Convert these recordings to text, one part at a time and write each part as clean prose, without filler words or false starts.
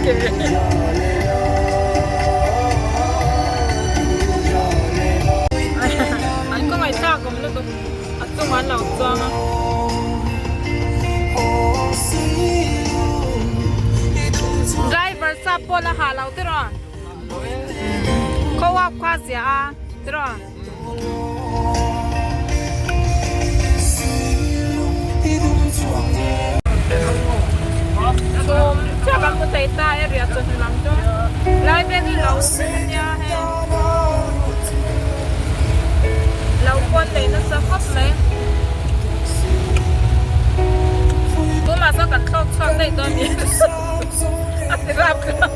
Ke. An kawngah thlak awm lutuk a chungah an lo chuang a. Driver sap pawh la hah lo tiraw? Khaw khua zia a tiraw? Chhum chiah kan hmu thei ta area chawhnu lam chu lai vel hi lo nia hei lo pawn leh nasa khawp mai tunah chuan kan thlawk chhuak daih dawn a ni a ti rap kha.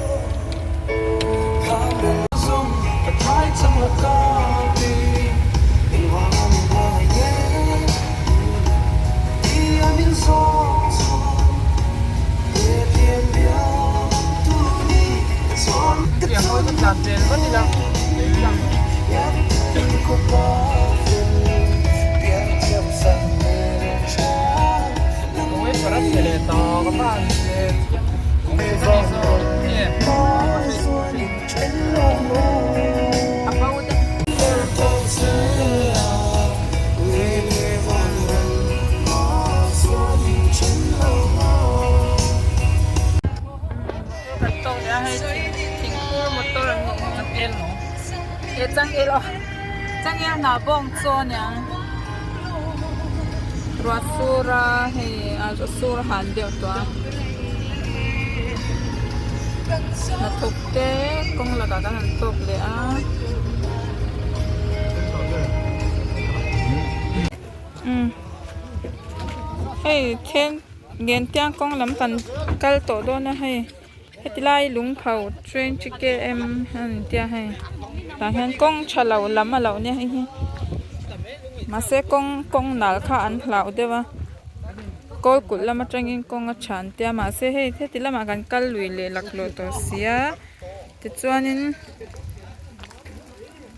Changel hnah bawng chaw aniang ruah sur a hei a sur a han deuh tawh a. Hnathawk te kawng lakah kan han tawk leh a. Umm hei then Gentiang kawng lam kan kal tawh dawn a hei heti lai lungpho twenty km a ni tia hei tah hian kawng tha lo lam a lo nia hei hi mahse kawng kawng nal kha an hlau deuh a. Kawl kulh lam atangin kawng a than tia mahse hei heti lamah kan kal lui leh laklawh tawh sia tichuanin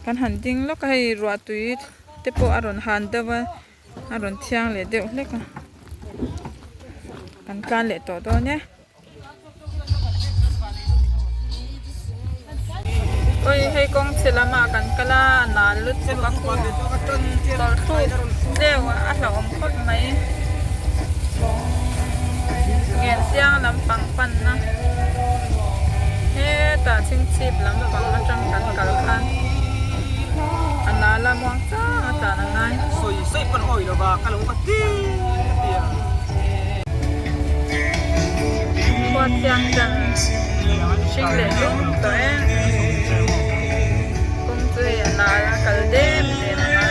kan han ding lawk a hei ruah tui te pawh a rawn han deuh a a rawn thiang leh deuh hlek a kan tlan leh tawh dawn e. Oi hei kawng chhe lamah kan kal a a nal lutuk a khu tawlh thluk deuh a hlauhawm khawp mai ngen chiang lampang panna hetah chhingchhip lampang atang kan kal khan a nal a muang chang a tlan a ngai. Khua chiang chan hring leh dum tawh e kawng chu hei a nal a kal dem dem a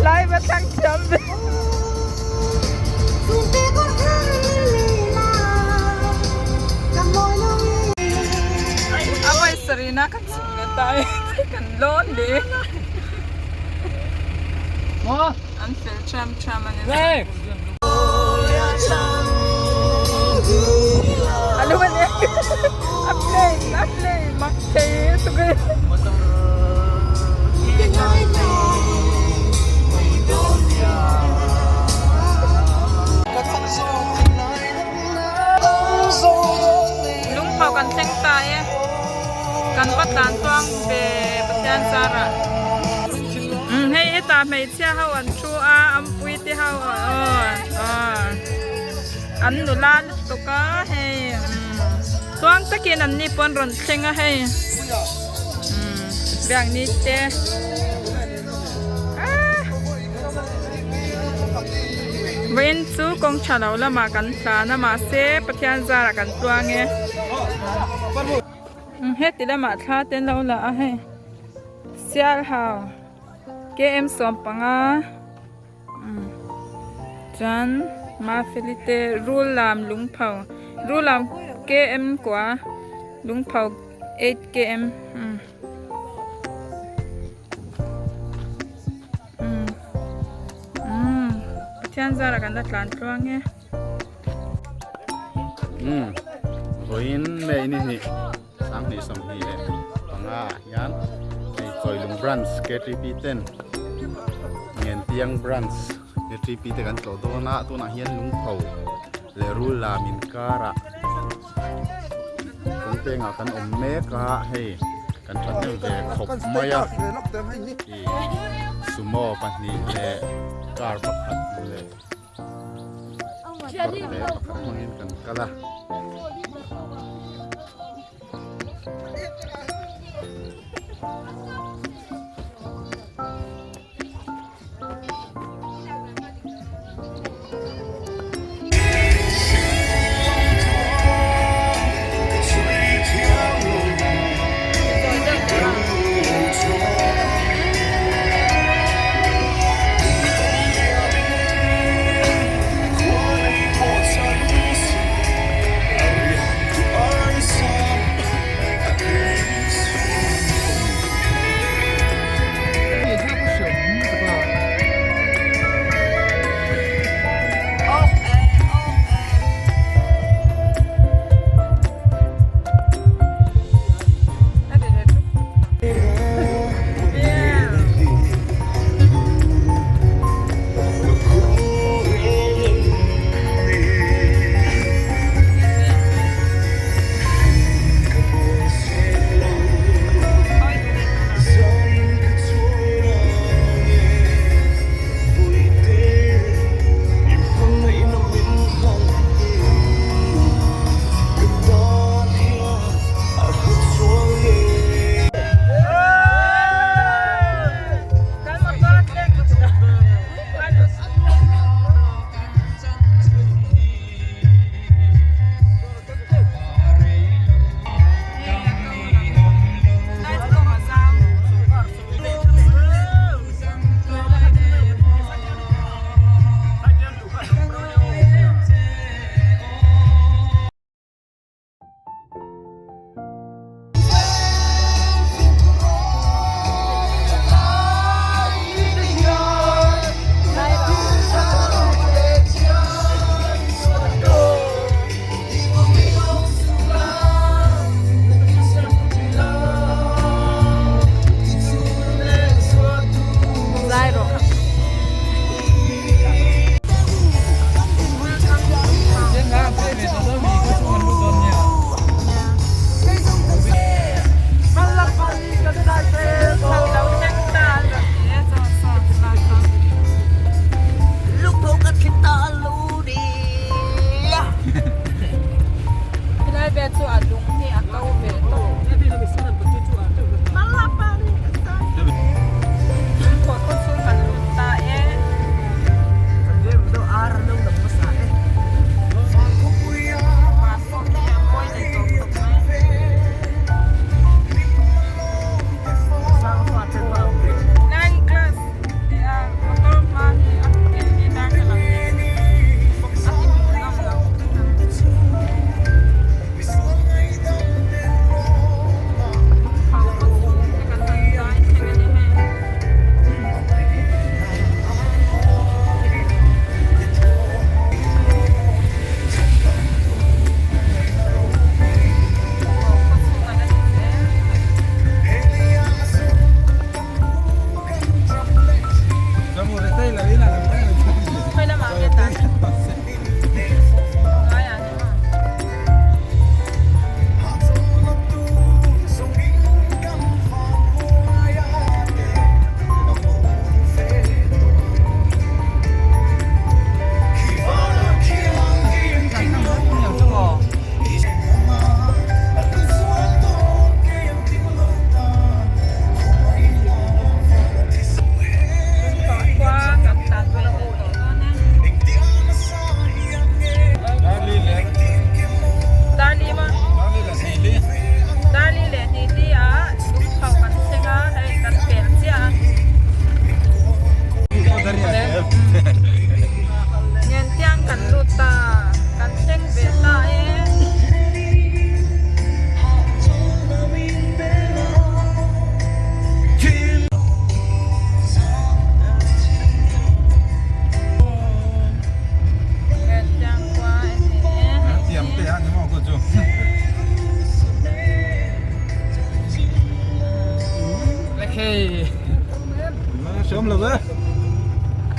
Lai va thlang thiam ve. A vawi sarina ka chhung leh ta e kan lawn leh an fel tham tham a ni. A lu a ni a play a play mak thei lutuk e. Lungphau kan thleng ta e, kan va tlan tluang ve Pathian zarah. Umm hei hetah hmeichhia ho an thu a, ampui te ho aw aw an nula lutuk a hei umm tluang takin an ni pawn rawn thleng a hei umm biakni te ah. Vawiin chu kawng tha lo lamah kan tlan a mahse Pathian zarah kan tluang e. Heti lamah thla te an lo la a hei Sialhau KM 15 chuan Mafeli te Rullam Lungpho Rullam KM kua Lungpho 8 KM. Umm Pathian zara kan la tlan tluang e. Umm vawiin May ni hnih sanghnih sawmhnih leh panga ah hian hei Chawilung branch KTP ten. Ngentiang Branch KTP te kan tlawh dawn a, tunah hian Lungpho leh Rullam inkarah kawngpengah kan awm mek a, hei kan thahnem ve khawp mai a, ih sumo pahnih leh car pakhat leh motor leh pakhat hmangin kan kal a.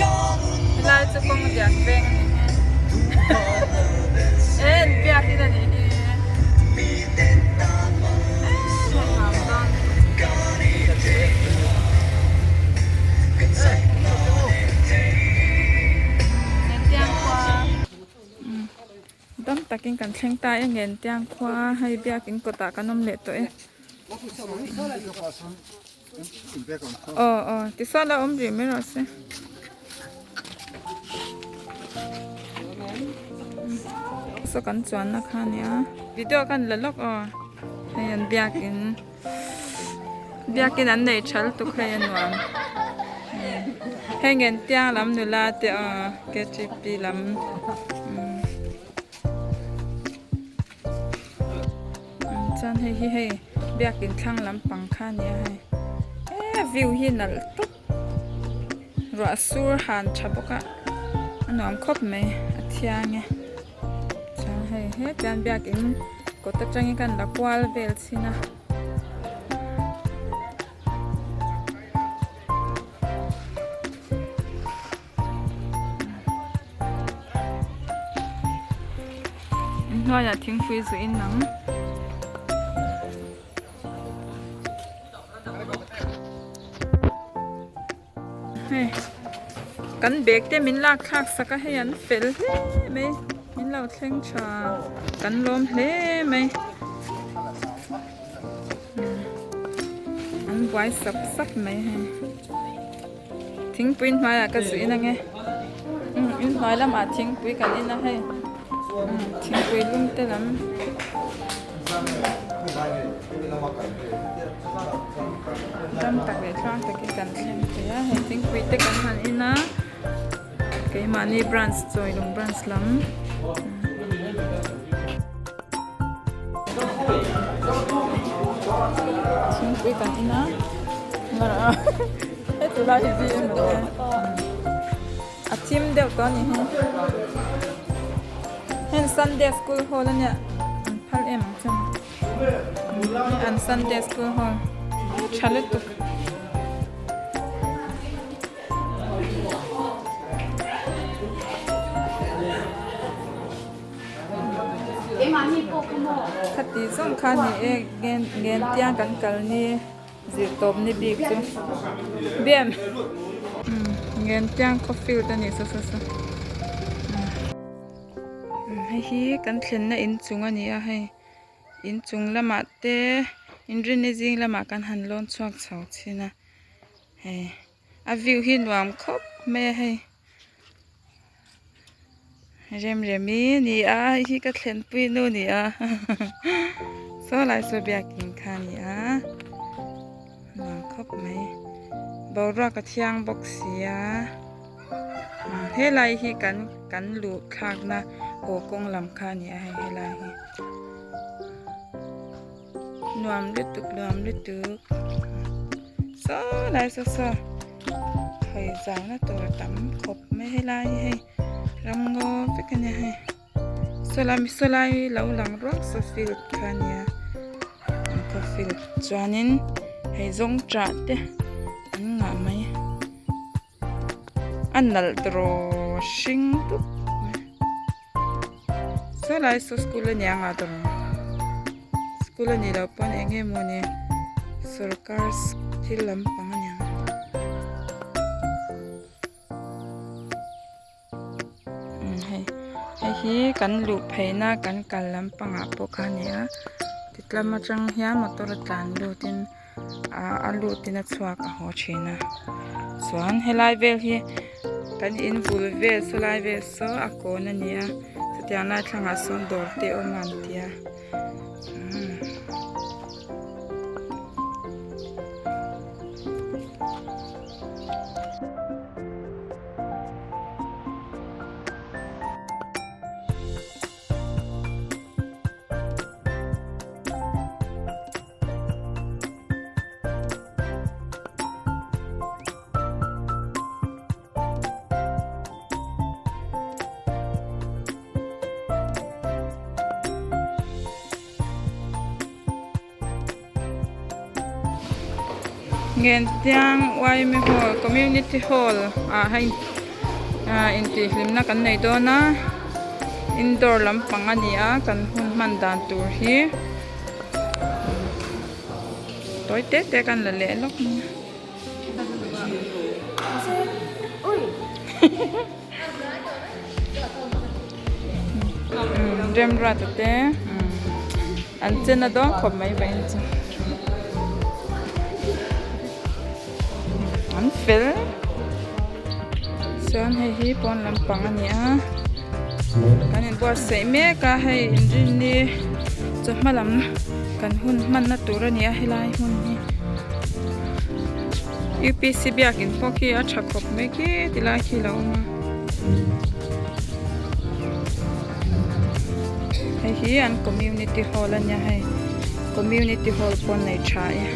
Helai chu kawng lian veng a ni hi. E an biak in a nih hi. E hei nuam dawn. Ngentiang khua. Dam takin kan thleng ta e Ngentiang khua hei biakin kawtah kan awm leh tawh e. Aw aw tisawn a awm rih mai rawh se. Saw kan chuanna kha a nia video khan la lawk aw hei an biakin biakin an nei tha lutuk hei a nuam hei Ngentiang lam nula te aw K_T_P lam. Chuan hei hi hei biakin thlang lampang kha a ni a hei eee view hi nalh tawp ruah sur han tha bawk a a nuam khawp mai a thiang e chuan hei hetiang biakin kawt atangin khan la kual vel chhin a. Hnuaiah thingpui zu in ang. Hei kan bag te min lak thlak sak a hei an fel hle mai min lo thleng tha kan lawm hle mai an buai sap sap mai hei. Thingpui hnuaiah ka zu in ange umm in hnuai lamah thingpui kan in a hei umm thingpui lum te lam dam tak leh tluang takin kan thleng thei a hei thingpui te kan han in a keimahni branch chawilung branch lam. Thingpui kan in a heti lai hi zing em maw a thim deuh tawh a ni hi heng Sunday school hall a nia an phal em ang chu an Sunday school hall tha lutuk. Khati zawng kha ni e ngen ngen tiang kan kal ni zir tawp ni bik chu biam ngen tiang khaw field a ni saw saw saw hei hi kan thlenna inchung a ni a hei inchung lamah te inrinni zing lamah kan han lawn chhuak chho thin a hei a view hi nuam khawp mai a hei. Remremi ni a hei hi ka thlenpui nu ni a saw lai saw biakin kha a ni a nuam khawp mai boruak a thiang bawk si a helai hi kan kan luh thlakna haw kawng lam kha a ni a hei helai hi nuam lutuk nuam lutuk saw lai saw saw. Hawi zauhna tur a tam khawp mai helai hi hei ramngaw vek a nia hei sawlai sawlai lo lang ruak saw field kha a nia an khaw field chuanin hei zawngṭah te an ngah mai a nalh tawh hring dup mai sawlai saw school a nia ngah tawh school a nih loh pawn eng nge maw ni sorkar thil lampang a niang hei hei hi kan luh pheihna kan kal lampangah pawh kha a ni a titlam atang hian motor a tlan lutin ah a lutin a chhuak a haw thin a chuan helai vel hi kan in bul vel sawlai vel saw a kawn a ni a chutiang lai thlangah sawn dawr te a awm a an ti a. Ngentiang Yma Hall Community Hall ah hei. Ah intihhlimna kan nei dawn a indoor lampang a ni a kan hun hman dan tur hi tawi te te kan la leh lawk mai a. Remruata te an chen a dawn khawp mai vawiin chu an fel chuan hei hi pawn lampang a ni a kan inbuatsaih mek a hei inrinni chawhma lam kan hun hmanna tur a ni a helai hmun hi U_P_C biakin pawh khi a tha khawp mai khi tilai khi a lo awm a. Hei hi an community hall a nia hei community hall pawh an nei tha e.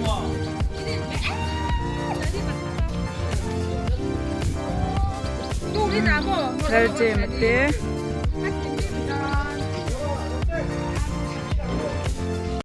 Lalchema te.